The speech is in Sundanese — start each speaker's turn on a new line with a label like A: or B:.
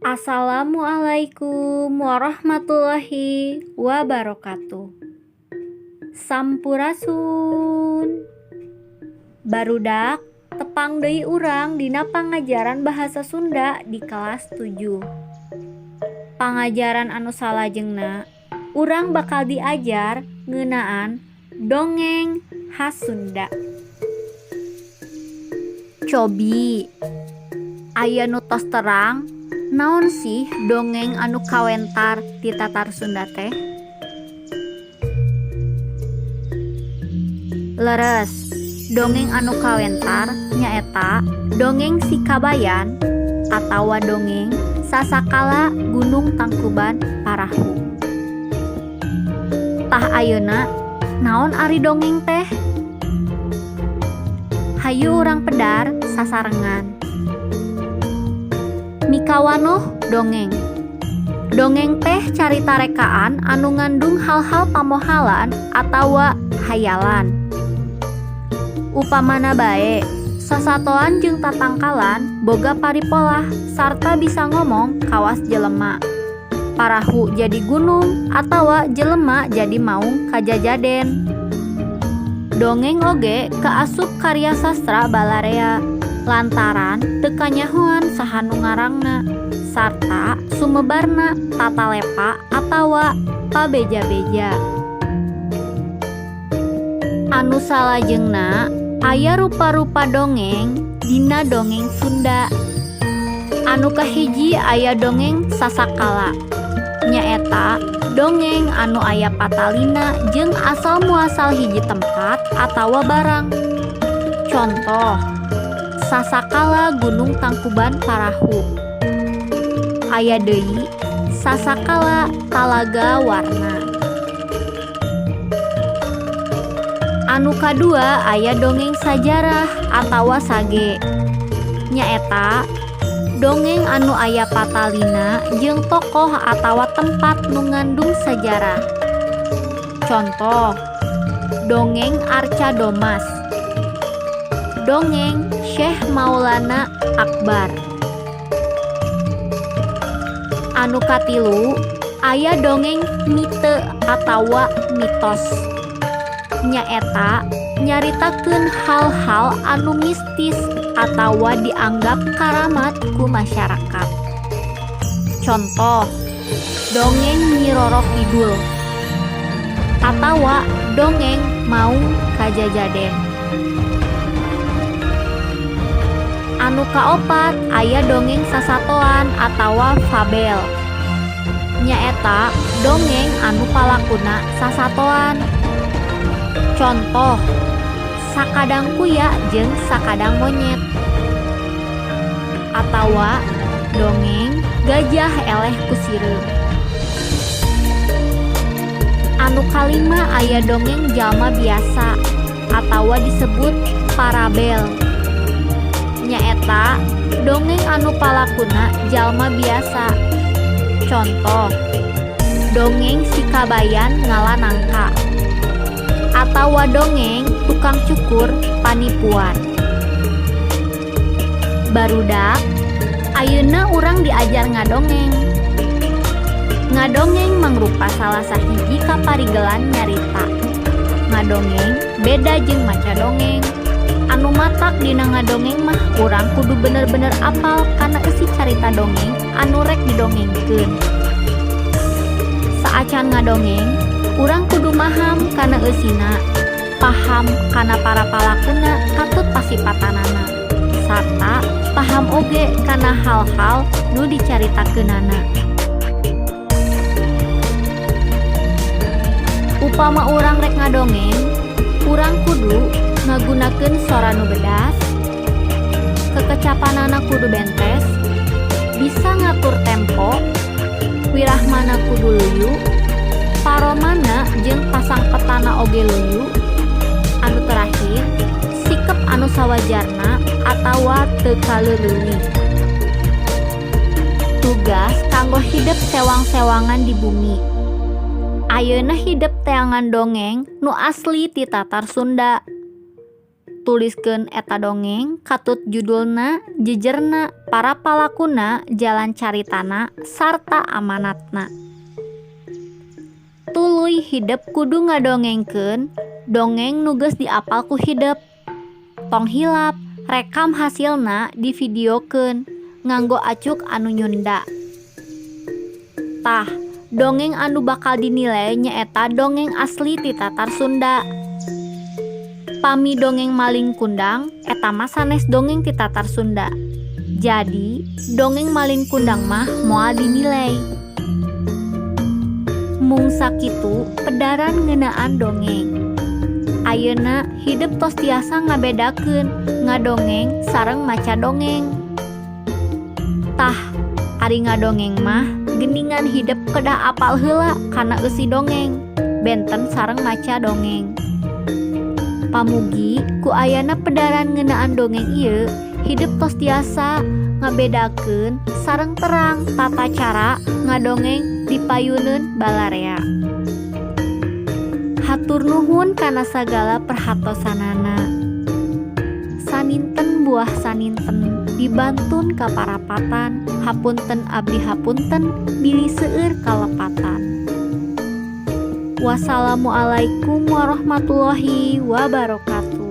A: Assalamualaikum warahmatullahi wabarakatuh. Sampurasun. Barudak, tepang deui urang dina pangajaran bahasa Sunda di kelas 7. Pangajaran anu salajengna, urang bakal diajar ngeunaan dongeng khas Sunda. Cobi, aya nu tos terang naon sih dongeng anu kawentar ti Tatar Sunda teh? Leres, dongeng anu kawentar nyaeta dongeng Si Kabayan atawa dongeng Sasakala Gunung Tangkuban Parahu. Tah, ayeuna naon ari dongeng teh? Hayu urang pedar sasarengan. Mikawanoh dongeng. Dongeng teh carita rekaan anu ngandung hal-hal pamohalan atawa hayalan. Upamana bae, sasatoan jeung tatangkalan boga paripolah sarta bisa ngomong kawas jelema. Parahu jadi gunung atawa jelema jadi maung kajajaden. Dongeng oge kaasup karya sastra balarea lantaran teu kanyahoan saha nu ngarangna sarta sumebarna tatalepa atawa pabeja-beja. Anu salajengna, aya rupa-rupa dongeng dina dongeng Sunda. Anu kahiji, aya dongeng Sasakala. Nyaeta dongeng anu aya patalina jeung asal muasal hiji tempat atawa barang. Contoh, Sasakala Gunung Tangkuban Parahu. Aya deui, Sasakala Talaga Warna. Anu kadua, aya dongeng sajarah atawa sage. Nyaeta dongeng anu aya patalina jeung tokoh atawa tempat nu ngandung sajarah. Contoh, dongeng Arca Domas. Dongeng Syekh Maulana Akbar. Anu katilu, aya dongeng mite atawa mitos. Nyaeta nyaritakeun hal-hal anu mistis atawa dianggap karamat ku masyarakat. Contoh, dongeng Nyi Roro Kidul atawa dongeng Maung Kajajaden. Anu kaopat, aya dongeng sasatoan atawa fabel. Nyaeta dongeng anu palakuna sasatoan. Contoh, Sakadang Kuya jeung Sakadang Monyet atawa dongeng Gajah Eleh ku Sireum. Anu kalima, aya dongeng jalma biasa atawa disebut parabel. Nyaeta dongeng anu palakuna jalma biasa. Contoh, dongeng Si Kabayan Ngala Nangka atawa dongeng Tukang Cukur Panipuan. Barudak, ayeuna urang diajar ngadongeng. Ngadongeng mangrupa salah sahiji kaparigelan nyarita. Ngadongeng beda jeung maca dongeng. Anu matak dina ngadongeng mah urang kudu bener-bener apal kana eusi carita dongeng anu rek didongengkeun. Saacan ngadongeng, urang kudu maham kana eusina, paham kana para palakuna katut pasipatanana, sarta paham oge kana hal-hal nu dicaritakeunana. Upama urang rek ngadongeng, urang kudu ngagunakeun sora nu bedas, kekecapanana kudu bentes, bisa ngatur tempo, wirahmana kudu luyu, paromana jeung pasangpetana oge luyu, anu terakhir, sikep anu sawajarna atawa teu kaleuleuleuih. Tugas kanggo hidep sewang-sewangan di bumi. Ayeuna hidep teangan dongeng nu asli ti Tatar Sunda. Tuliskeun eta dongeng katut judulna, jejerna, para palakuna, jalan caritana, sarta amanatna. Tuluy hidep kudu ngadongengkeun dongeng nu geus diapal ku hidep. Tong hilap rekam hasilna divideokeun nganggo acuk anu nyunda. Tah, dongeng anu bakal dinilai nyaeta dongeng asli ti Tatar Sunda. Pami dongeng Malin Kundang eta mah sanes dongeng ti Tatar Sunda. Jadi, dongeng Malin Kundang mah moal dinilai. Mung sakitu pedaran ngeunaan dongeng. Ayeuna hidep tos tiasa ngabedakeun ngadongeng sareng maca dongeng. Tah, ari ngadongeng mah geuningan hidep kedah apal heula kana eusi dongeng, benten sareng maca dongeng. Pamugi ku ayana pedaran ngeunaan dongeng ieu, hidep tos tiasa ngabedakeun sareng terang tata cara ngadongeng dipayuneun balarea. Hatur nuhun kana sagala perhatosanana. Saninten buah saninten dibantun ka parapatan, hapunten abdi hapunten bilih seueur kalepatan. Wassalamualaikum warahmatullahi wabarakatuh.